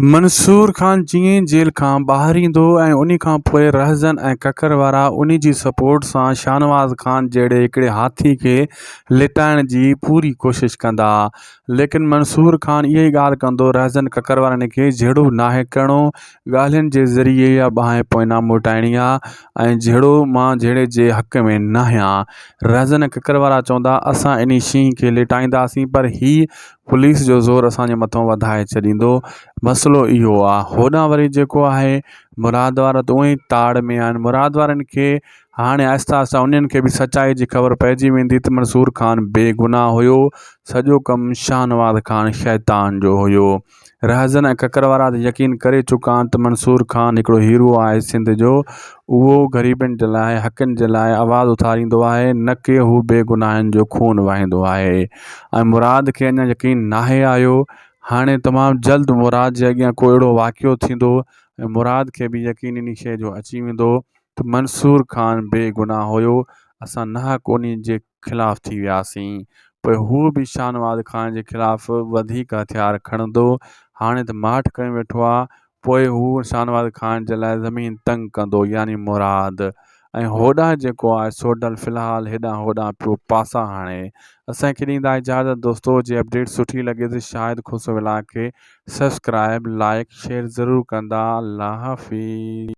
منصور خان جيئن ئي جيل کان ٻاهر ايندو ۽ انهي کان پوء رهزن ۽ ڪڪر وارا انهي جي سپورٽ سان شاهنواز خان جهڙي هڪڙي هاٿي کي لٽائڻ جي پوري ڪوشش ڪندا ليڪن منصور خان اها ئي ڳالهه ڪندو رهزن ڪڪر وارن کي جهيڙو ناهي ڪرڻو ڳالهين جي ذريعي اها ٻانهن پوئنا موٽائڻي آ ۽ جهيڙو مان جهيڙي جي حق ۾ ناهيان رهزن ۽ ڪڪر وارا چوندا اسان انهي شينهن کي لٽائينداسين پر هي پوليس جو زور اسان جي مٿان وڌائي ڇڏيندو مسئلو اهو آ هوڏانهن وري جيڪو آهي مراد وارا ته اونئن ئي تاڙ ۾ آهن مراد وارن کي هاڻي آهستي آهستي انهن کي به سچائي جي خبر پئجي ويندي ته منصور خان بيگناهه هيو سڄو ڪم شاهنواز خان شيطان جو هيو رهزن ۽ ڪڪر وارا ته يقين ڪري چڪا آهن ته منصور خان هڪڙو هيرو آهي سنڌ جو اهو غريبن جي لاء حقن جي لاء آواز اٿاريندو آهي نه ڪي هو بيگناهن جو خون وهائيندو آهي ۽ مراد کي اڃا يقين ناهي آيو هاڻي تمام جلد مراد جي اڳيان ڪو اهڙو واقعو ٿيندو ۽ مراد کي به يقين انهي شيء جو اچي ويندو ته منصور خان بيگناهه هيو اسان ناحق انهي جي خلاف ٿي وياسين. پوء هو به شاهنواز خان جي خلاف وڌيڪ هٿيار کڻندو. هاڻي ته ماٺ ڪيون ويٺو آ. پوء هو شاهنواز خان جي لاء زمين تنگ ڪندو يعني مراد. ۽ هوڏانهن جيڪو آهي سوڍل في الحال هيڏانهن هوڏانهن پيو پاسا هڻي. اسان کي ڏيندا اجازت دوستو جي اپڊيٽ سٺي لڳي ته شاهد کوسو ولاگ کي سبسڪرائب لائيڪ شيئر ضرور ڪندا الله حافظ.